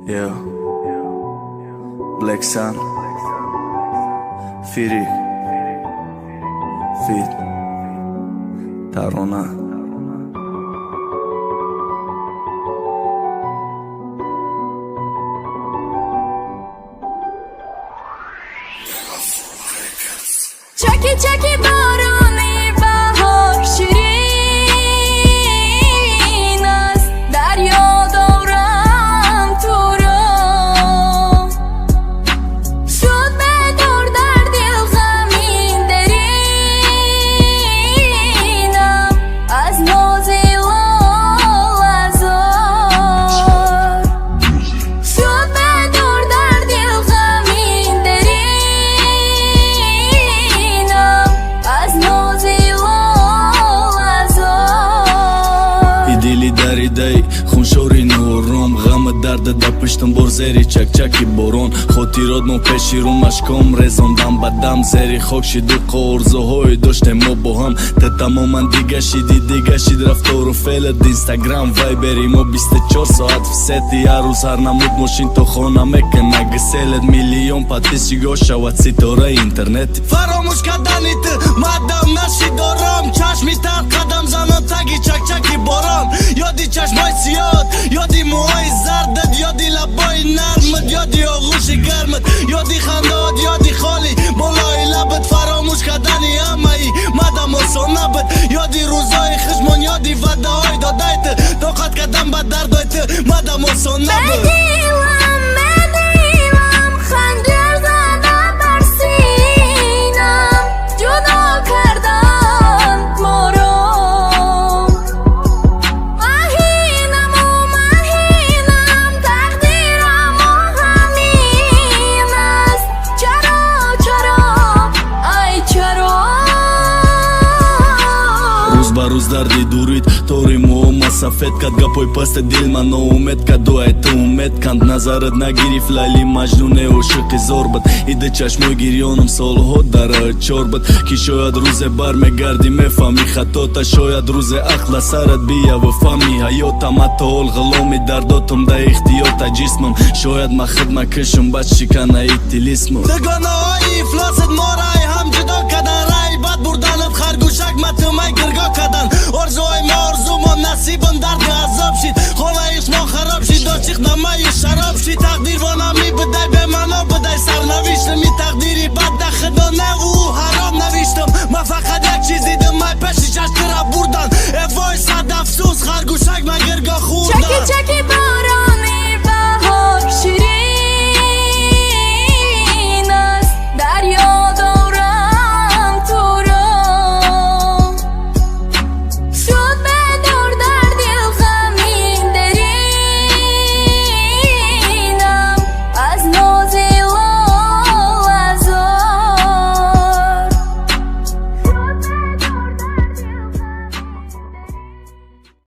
Yeah. Black Sun. Фирик. Фит. Тарона. Чаки чаки борони баҳор ширин аст, дар ёд дорам туро. Шуд бедор дар дил ғами деринам аз нози лолазор. Шуд бедор дар дил ғами деринам аз нози лолазор. И дили даридаи хуншори ноором, ғама дарда да пуштам бор зери чакчаки борон. Хотирот мо пеши рум ашком резондам ба дам, зери хок шиду орзуҳое доштем мо бо ҳам. Та тамоман дига шиди, дига шид рафтору феълат. Инстаграм, вайбери мо 24 соат в сети. Ҳар рӯз ҳар намуд мошин то хона мекана гиселат. Миллион подписчик о шавад ситораи интернет. Фаромӯш кардани ту мадам нашидорам, чашми тар қадам занон таги чакчаки борон. Ёди чашмои сиёд, ёди мӯҳои зардат, ёди лабои нармат, ёди оғӯши гармат, ёди хандаот, ёди холи болои лабат. Фаромӯш кардани ҳамаи мадам осон набуд. Ёди рӯзҳои хушмон, ёди ваъдаҳои додаи ту, тоқат кардан ба дардои ту мадам осон набуд. Медилам, медилам, ханҷар зада бар синам, ҷудо карданд моро. Маҳинаму маҳинам, тақдираму ҳамин аст. Чаро, чаро, ай чаро? Рӯз ба рӯз дарди дурит тори мӯома сафед кард, гапои пасти дил ман ноумед кард, дуай ту умед канд. Назарат нагирифт, Лайли Маҷнуне ошиқи зор буд. Ида чашмои гирёнам солҳо дар чор буд, ки шояд рӯзе бармегардӣ, мефаҳмӣ хатота. Шояд рӯзе ақла сарат бияву фаҳмӣ ҳаётам. Ҳатто ҳол ғуломи дардотам, да ихтиёрта ҷисмам. Шояд ма худ макушам, бад шиканаи тилисмам. Дугонаҳои ифлосат моро ҳам ҷудо кардан, раи бад бурданат харгӯшак матумай гирго кардан. Орзуҳои мо орзумо насибам дарди азоб шид, хонаи мо хароб шид, ошиқ намаю шароб шид. Тақдир вонами бидай, бемаъно бидай сарнавиштам. И тақдири бад да худо неву ҳаром навиштам. Ман фақат як чиз дидам, май пеши чашм тира бурдан. Э вой, сад афсӯс, харгӯшак ма гирго Чаки хӯрдан. чаки.